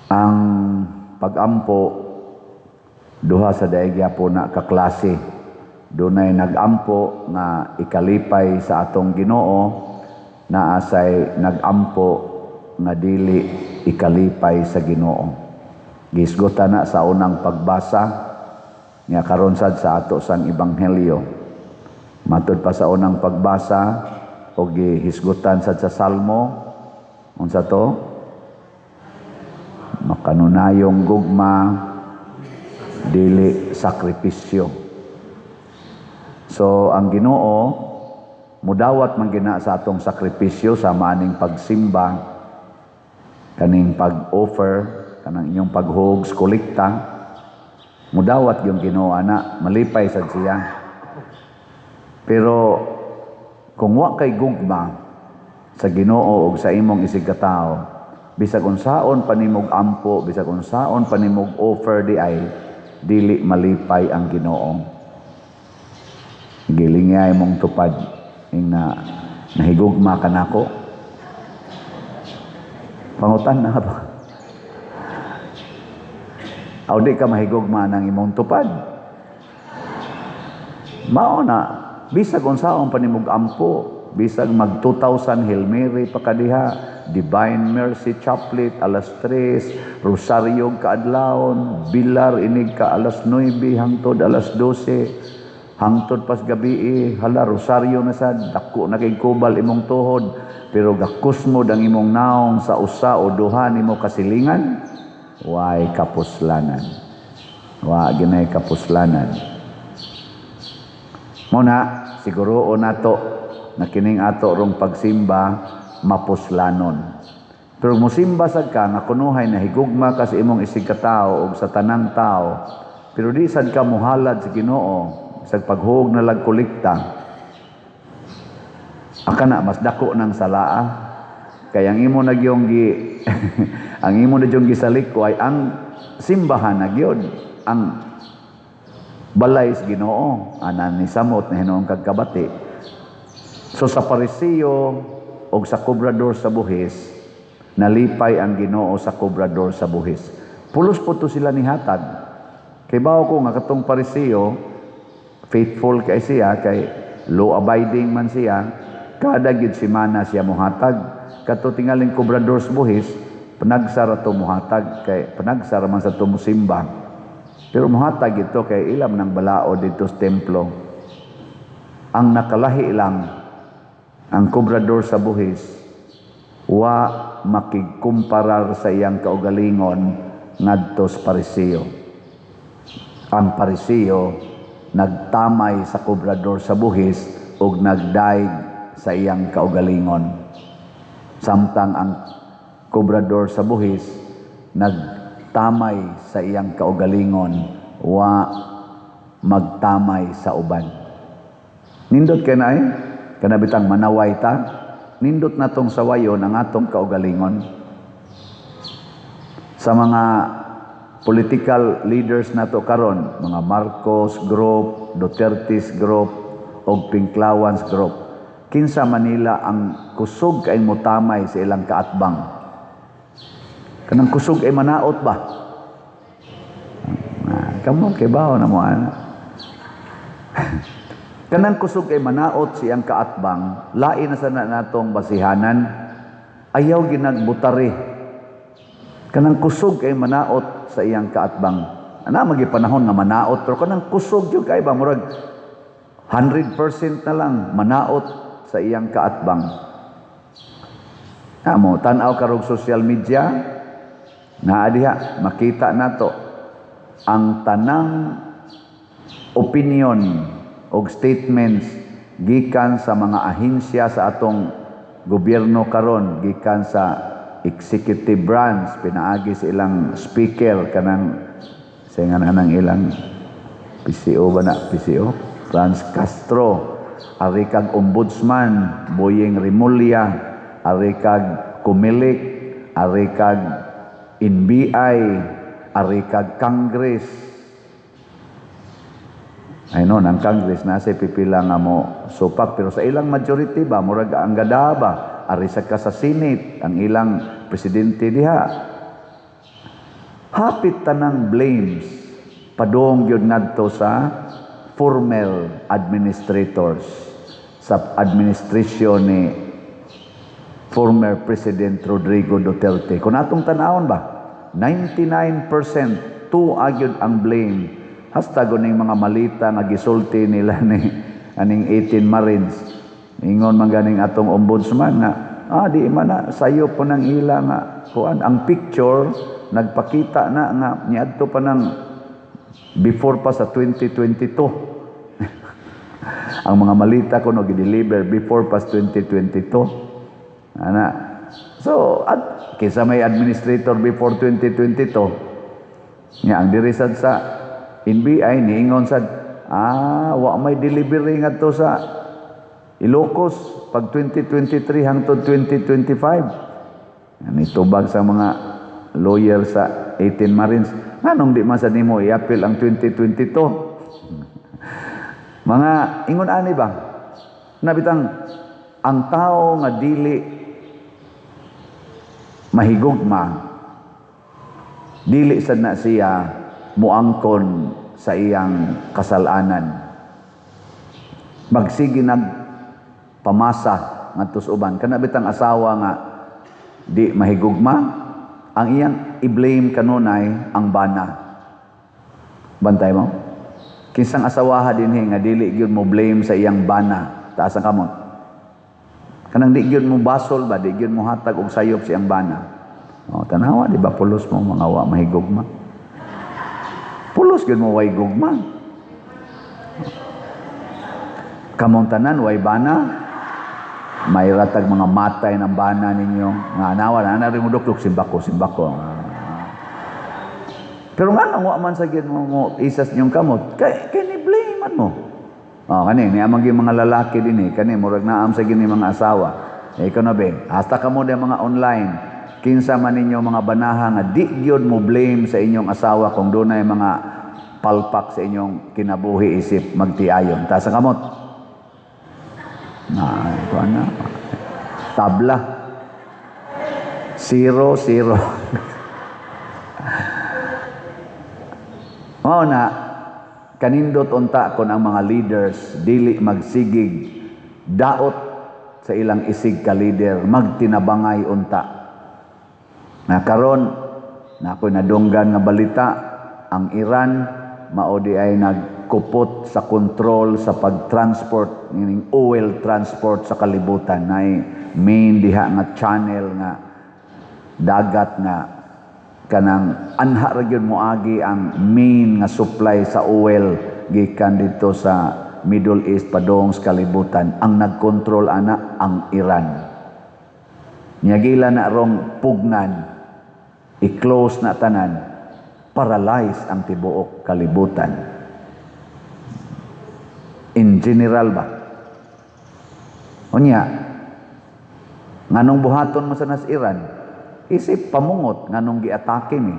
Ang pagampo, duha sa daig po na kaklase. Dunay nagampo nga ikalipay sa atong Ginoo, naasay nagampo nga dili ikalipay sa Ginoo. Gihisgutan na sa unang pagbasa nga karon sad sa ato sang ebanghelyo. Matud pa sa unang pagbasa o gihisgutan sad sa Salmo, unsa to? Makanunayong gugma dili sakripisyo. So ang Ginoo mudawat man gina sa atong sakripisyo sa maaning pagsimba, kaning pag-offer, kanang inyong paghugs, kolekta, mudawat yung Ginoo ana, malipay sad siya. Pero kung wa kay gugma sa Ginoo ug sa imong isig katao, bisag unsaon pa nimog ampo, bisag unsaon pa nimog offer di ay dili malipay ang Ginoo. Gilingay mong tupad ing na nahigugma ka nako. Pangutan na ba? Aw di ka mahigugma ng imong tupad. Mao na, bisag unsaon pa nimog ampo, bisag mag 2000 Hail Mary pa kadiha, Divine Mercy Chaplet alas 3, Rosario kaadlawon, Bilar inig ka alas 9 hangtod alas 12, hangtod pas gabi, hala, Rosario na sad, dako na kay kubal imong tuhod, pero gakusmod ang imong naong sa usa o duha nimo kasilingan, way kapuslanan. Wa ginay kapuslanan. Muna, siguro nato na kining ato rong pagsimba mapuslanon. Pero musimba sad ka nga kunuhay na higugma ka sa imong isig katao ug sa tanang tao, pero di sad ka muhalad sa Ginoo sa paghug na lag kolekta. Aka na mas dako ng salaa. Kay ang imo na gyung gi ang imo na gyung gisalik ko ay ang simbahan na gyud, ang balay sa Ginoo ana ni samot na hinuon kag kabati. So sa Parisiyo og sa kobrador sa buhis, nalipay ang Ginoo sa kobrador sa buhis. Pulos po to sila nihatag. Kay bawo ko nga katong Parisiyo, faithful kay siya, kay law abiding man siya, kada gyud semana siya muhatag. Kato tingaling kobrador sa buhis, panagsara to muhatag kay panagsara man sa to musimba. Pero muhatag ito kay ilam ng balao dito sa templo. Ang nakalahi lang ang kobrador sa buhis, wa makigkumparar sa iyang kaugalingon ngadto sa Parisiyo. Ang Parisiyo nagtamay sa kobrador sa buhis ug nagdaig sa iyang kaugalingon. Samtang ang kobrador sa buhis nagtamay sa iyang kaugalingon, wa magtamay sa uban. Nindot kay na eh, kanabitang manaway ta, nindot na tong sawayon ang atong kaugalingon. Sa mga political leaders nato karon, mga Marcos Group, Duterte's Group, og Pinklawans Group, kinsa Manila ang kusog kay motamay sa ilang kaatbang? Kanang kusog ay manaot ba? Ah, kamo kay bawo na mo ana. Kanang kusog ay manaot siyang kaatbang, lain na sana natong basihanan, ayaw ginagbutari. Kanang kusog ay manaot sa iyang kaatbang. Ana magi panahon nga manaot, pero kanang kusog gyud kay ba murag 100% na lang manaot sa iyang kaatbang. Amo tan-aw karog social media, naa diha makita nato ang tanang opinion og statements gikan sa mga ahensya sa atong gobyerno karon, gikan sa executive branch pinaagi sa ilang speaker, kanang sa nga anang ilang PCO ba na, PCO Franz Castro, ari kag Ombudsman Boying Remulla, ari kag Comelec, ari kag NBI, ari kag Congress. Ay no, ang Congress nasa pipila nga mo supak, pero sa ilang majority ba, murag ang gada ba, ari sa ka sa Senate ang ilang presidente diha. Hapit tanang blames padung gyud ngadto sa former administrators, sa administrasyon ni former President Rodrigo Duterte. Kung atong tan-awon ba, 99% tuwa gyud ang blame. Hasta ning mga malita nga gisulti nila ni aning 18 Marines. Ingon man ganing atong ombudsman nga di man na sayo po ng ila nga kuan, ang picture nagpakita na nga niadto pa ng before pa sa 2022. Ang mga malita kuno gi-deliver before pa sa 2022. Ana. So, at kinsa may administrator before 2022? Nya ang diri sad sa NBI niingon sad, wa may delivery ngadto sa Ilocos pag 2023 hangtod 2025. Ani tubag sa mga lawyer sa 18 Marines, nganong di man sa nimo i-appeal ang 2022? Mga ingon ani ba? Nabitang ang tao nga dili mahigugma, dili sad na siya muangkon sa iyang kasalanan. Magsige nag pamasa ngadto sa uban. Kana bitang asawa nga di mahigugma, ang iyang i-blame kanunay ang bana. Bantay mo? Kinsang asawaha dinhi nga dili gyud mo blame sa iyang bana? Taas ang kamot. Kanang di gyud mo basol ba, di gyud mo hatag og sayop sa iyang bana. Oh, tanawa, di ba pulos mo mga wa mahigugma? Pulos gyud mo way gugma. Kamong tanan way bana. May ratag mga matay ng bana ninyo. Nga anawa na ana rin mo duklok, simbako, simbako. Pero nga nang wa man sa gyud mo isas niyong kamot, kay ni blame man mo. Oh, kani ni amang gyud mga lalaki dinhi, kani murag naam sa gyud ni mga asawa. Eh, ikaw na be, hasta kamo di mga online. Kinsa man ninyo mga banaha nga di gyud mo blame sa inyong asawa kung dunay mga palpak sa inyong kinabuhi isip magtiayon? Taas ang kamot. Na, ito na. Tabla. 0, 0. Mao na, kanindot unta kon ang mga leaders dili magsigig daot sa ilang isig ka leader, magtinabangay unta. Na karon na ako'y nadunggan nga balita, ang Iran mao di ay nagkupot sa kontrol sa pag-transport meaning oil transport sa kalibutan, na main diha nga channel nga dagat nga kanang anha ra gyud moagi ang main nga supply sa oil gikan dito sa Middle East padung sa kalibutan. Ang nagkontrol ana ang Iran. Nya gila na rong pugnan, i-close na tanan, paralyze ang tibuok kalibutan in general ba. Unya, nganong buhaton mo sa nas Iran? Isip pamungot, nganong giatake ni?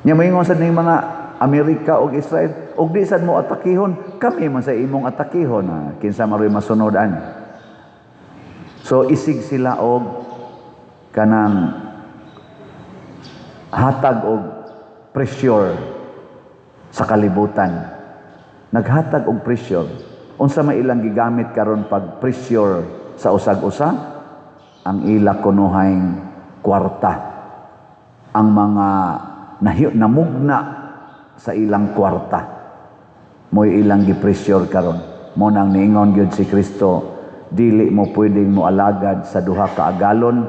Nya moingon sad ning mga Amerika ug Israel, "Og di sad mo atakihon, kami man sa imong atakihon." Ah, kinsa maroy masunod ani? So isig sila og kanang hatag og pressure sa kalibutan. Naghatag og pressure. Unsa may ilang gigamit karon pag pressure sa usag-usa? Ang ila kunuhang kwarta. Ang mga namugna sa ilang kwarta. Mo'y ilang gi-pressure karon. Mo nang niingon gyud si Kristo, dili mo pwedeng mo alagad sa duha ka agalon,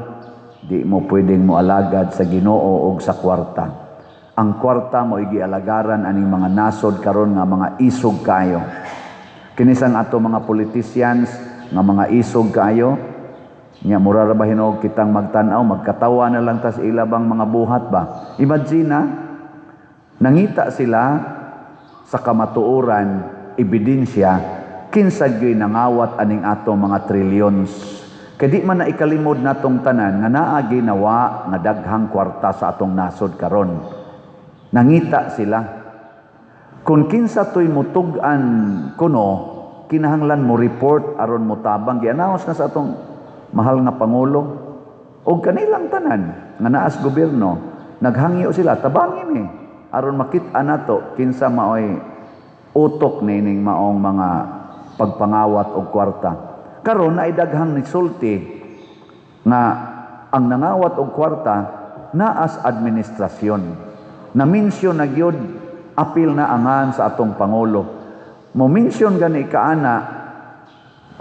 di mo pwedeng mo alagad sa Ginoo og sa kwarta. Ang kwarta mo gialagaran aning mga nasod karon nga mga isog kayo. Kinisang ato mga politicians nga mga isog kayo, nya mura ra ba hinuog kitang magtan-aw, magkatawa na lang tas ila bang mga buhat ba? Imagine na, nangita sila sa kamatuoran, ebidensya, kinsa gyud nangawat aning ato mga trillions. Kay di man na ikalimod natong tanan nga naa ginawa nga daghang kwarta sa atong nasod karon. Nangita sila. Kung kinsa to'y mutug-an kuno, kinahanglan mo report aron motabang. Gi-announce na sa atong mahal nga pangulo og kanilang tanan nga naas gobyerno Naghangyo sila, tabangi mi aron makit-a nato kinsa maoy utok nining maong mga pagpangawat og kwarta. Karon naay daghang nisulti nga ang nangawat og kwarta naa sa administrasyon. Na-mention na gyud, apil na angan sa atong pangulo. Mo mention gani kaana,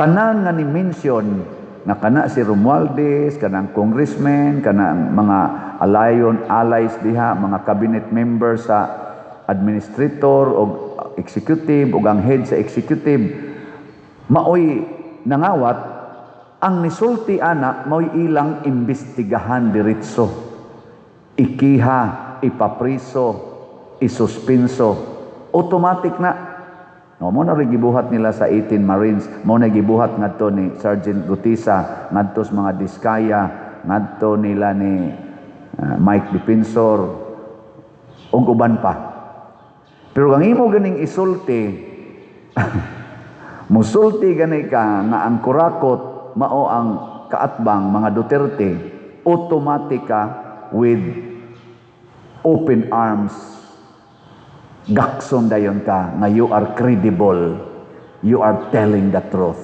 tanan nga ni mention nga kana si Romualdez, kanang congressman, kanang mga alayon allies diha, mga cabinet members sa administrator o executive o ang head sa executive maoy nangawat, ang nisulti ana maoy ilang imbestigahan diretso, ikiha, ipapriso, isuspinso, automatic na. No, mao na rin gibuhat nila sa 18 Marines, mao na gibuhat ngadto ni Sergeant Guteza, ngadto sa mga Diskaya, ngadto nila ni Mike Defensor, ug uban pa. Pero ang imo ganing isulti, musulti gani ka nga ang kurakot mao ang kaatbang mga Duterte, automatic ka with open arms, gakson dayon ka nga you are credible, you are telling the truth.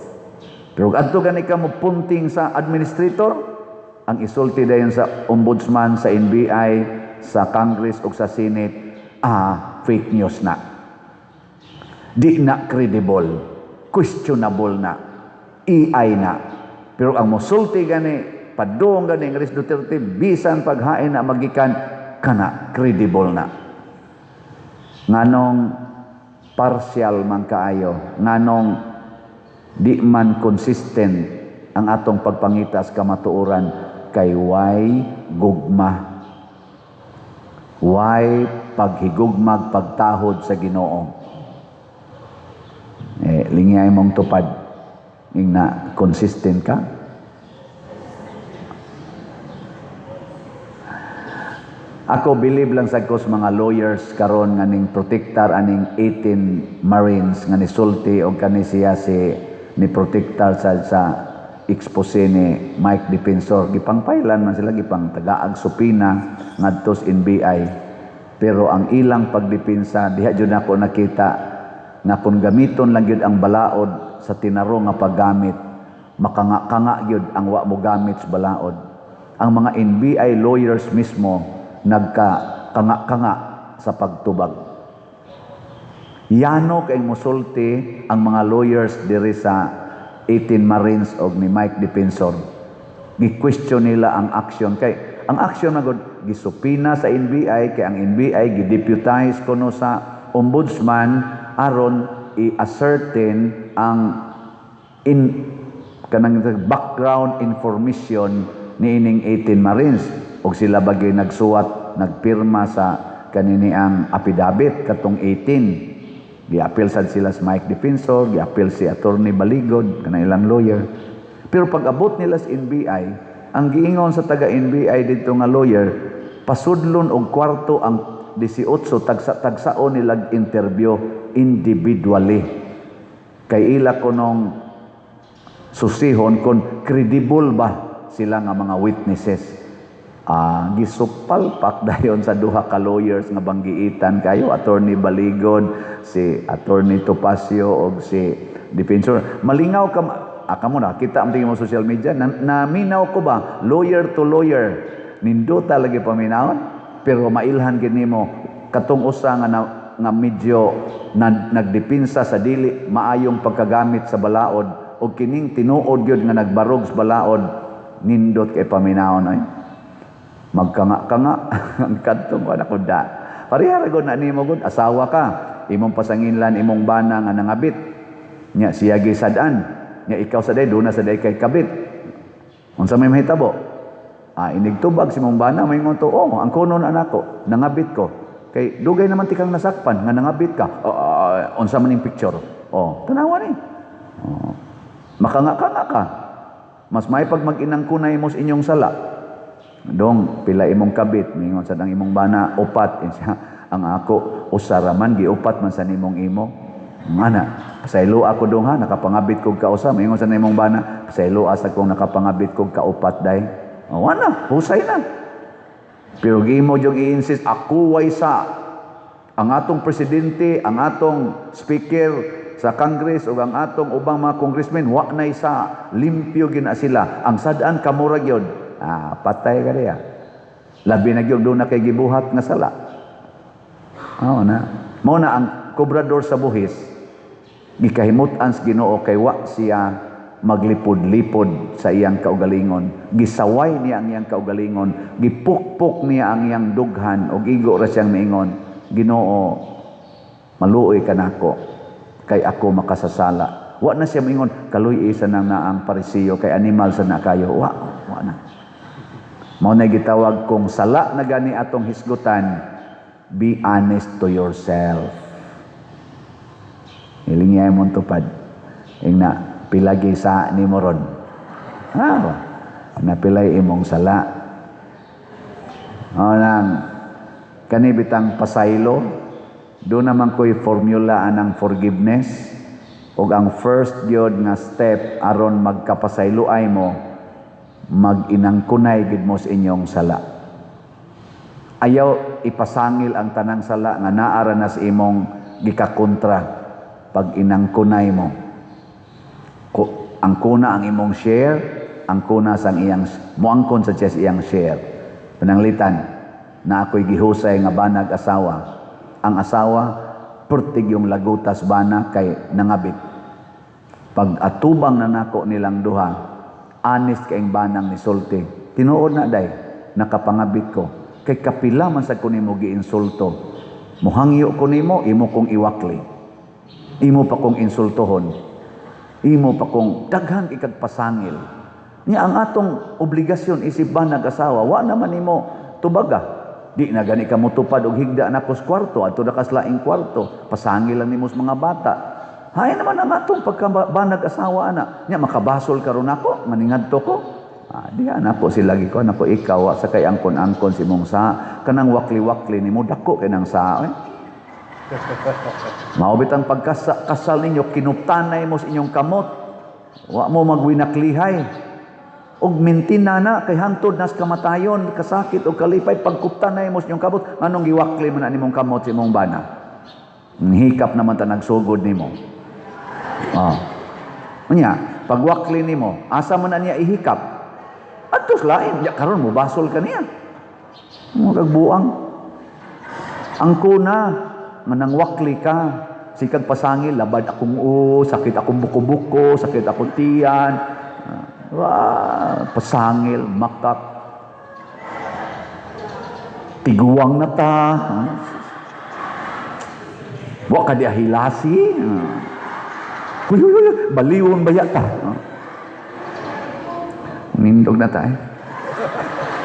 Pero adto gani ka mo punting sa administrator, ang isulti dayon sa ombudsman, sa NBI, sa Congress ug sa Senate, fake news na, di na credible, questionable na, AI na. Pero ang mosulti gani, padung gani ang Riz Duterte, bisan paghain na magikan kana, credible na. Nganong partial man kaayo? Nganong di man consistent ang atong pagpangitas kamatuoran? Kay way gugma, way paghigugmag, pagtahod sa Ginoo. Eh, lingay mong tupad ing na consistent ka. Ako believe lang sa ko sa mga lawyers karon nga ning protektar aning 18 Marines nga nisulti og kani siya si ni protektar sa expose ni Mike Defensor. Gipangpailan man sila, gipang tagaag supina ngadto sa NBI, pero ang ilang pagdepensa diha jud nako nakita nga kung gamiton lang gyud ang balaod sa tinarong nga paggamit, makanga-kanga gyud ang wa mo gamit sa balaod. Ang mga NBI lawyers mismo nagka-kanga-kanga sa pagtubag. Yano kay musulti ang mga lawyers diri sa 18 Marines og ni Mike Defensor. Gi-question nila ang action, kay ang action na gud gisupina sa NBI, kay ang NBI gideputize kuno sa ombudsman aron i-ascertain ang in kanang background information niining 18 Marines og sila bagay nagsuwat, nagpirma sa kanini ang affidavit katong 18. Giapil sad sila sa Mike Defensor, giapil si Attorney Baligod, kanang ilang lawyer. Pero pag abot nila sa NBI, ang giingon sa taga NBI didto nga lawyer, pasudlon og kwarto ang 18, tagsa-tagsaon nila interview individually kay ila kunong susihon kung credible ba sila nga mga witnesses. Gisupalpak dayon sa duha ka lawyers nga banggiitan kayo, Attorney Baligod, si Attorney Topacio og si Defensor. Malingaw ka, kamo na kita ang tingin mo social media, naminaw ko ba lawyer to lawyer, nindota lagi paminawon, pero mailhan gid nimo katong usa nga na, nga medyo nagdepensa sa dili maayong pagkagamit sa balaod og kining tinuod gyud nga nagbarog sa balaod, nindot kay paminawon ay magkanga-kanga ang kadtong ko anak da. Pareha ra gud na nimo gud, asawa ka, imong pasanginlan imong bana nga nangabit nya, siya gisad-an nya, ikaw sa day duna sa day kay kabit, unsa may mahitabo? Inigtubag si mong bana, maingon to, "Oh, ang kunon anak ko, nangabit ko." Kay dugay naman tikang nasakpan nga nangabit ka. Oh, unsa man ning picture? Oh, tanawa ni. Oh. Makanga-kanga ka. Mas may pag mag-inang kunay mo sa inyong sala. Dong, pila imong kabit, mingon sa ang imong bana, upat. Siya, ang ako, usa ra man, giupat man sa nimong imo. Ngana, pasaylo ako dong ha, nakapangabit kog kausa, mingon sa nimong bana, pasaylo asa kong nakapangabit kog kaupat day. Oh, wala, husay na. Pero imo jung i-insist, "Ako way sa ang atong presidente, ang atong speaker sa Congress ug ang atong ubang mga congressmen wa nay sa, limpyo gina sila. Ang sad-an kamo ra gyud." Ah, patay ka diya. Labi na gyud duna kay gibuhat nga sala. Oo na. Mao na ang kobrador sa buhis, gikahimut-an sa Ginoo kay wa siya maglipod-lipod sa iyang kaugalingon. Gisaway niya ang iyang kaugalingon, gipukpok niya ang iyang dughan ug igo ra siyang miingon, "Ginoo, maluoy ka nako kay ako makasasala." Wa na siya miingon, "Kaluy sa nang naang Parisiyo kay animal sa na kayo." Wa, wa na. Mao na gitawag kung sala na gani atong hisgutan, be honest to yourself. Hilingi mo tupad. Ingna, pilagi sa ni mo ron. Ah, napilay imong sala. O nang, kani bitang pasaylo, do naman ko'y formula anang forgiveness, ug ang first gyud nga step aron magkapasaylo ay mo, mag-inangkunay gid mo sa inyong sala. Ayaw ipasangil ang tanang sala nga naara na sa imong gikakontra. Pag inangkunay mo, ang kuna ang imong share, ang kuna sang iyang moangkon sa siya sa iyang share. Pananglitan na ako'y gihusay nga banag asawa. Ang asawa pertig yung lagutas bana kay nangabit. Pag atubang na nako nilang duha, honest kaing banang nisulti. "Tinuod na day, nakapangabit ko. Kay kapila man sa ko nimo giinsulto. Muhangyo ko nimo, imo kong iwakli. Imo pa kong insultohon. Imo pa kong daghan ikag pasangil." Nya ang atong obligasyon isip banag asawa, wa naman nimo tubaga. Di na gani ka motupad og higda na sa kwarto, adto na kas laing kwarto, pasangil lang nimo sa mga bata. Hay naman ang atong pagkabanag asawa ana. Nya makabasol karon nako, maningadto ko. Ah, diha nako sila giko nako, "Ikaw wa sa kay angkon-angkon si mong sa kanang wakli-wakli nimo, dako kay nang sa eh." Mao bitang pagkasal ninyo, kinuptanay mo sa inyong kamot. Wa mo magwinaklihay. Og mintina na kay hangtod nas kamatayon, kasakit o kalipay, pagkuptanay mo sa inyong kamot, nganong giwakli man na nimong kamot sa imong bana? Hikap naman ta nagsugod nimo. Oh. Unya, pagwakli nimo, asa man na niya ihikap? Adtos lain, ya karon mo basol ka niya. Mo kagbuang. Ang kuna nga nangwakli ka, sikag pasangil, "Labad akong o, sakit akong buko-buko, sakit akong tiyan." Ah, pasangil, makak. Tiguang na ta. Ah. Wa ka di ahilasi. Ah. Huy, huy, huy, baliwon ba ta? Ah. Nindog na ta eh.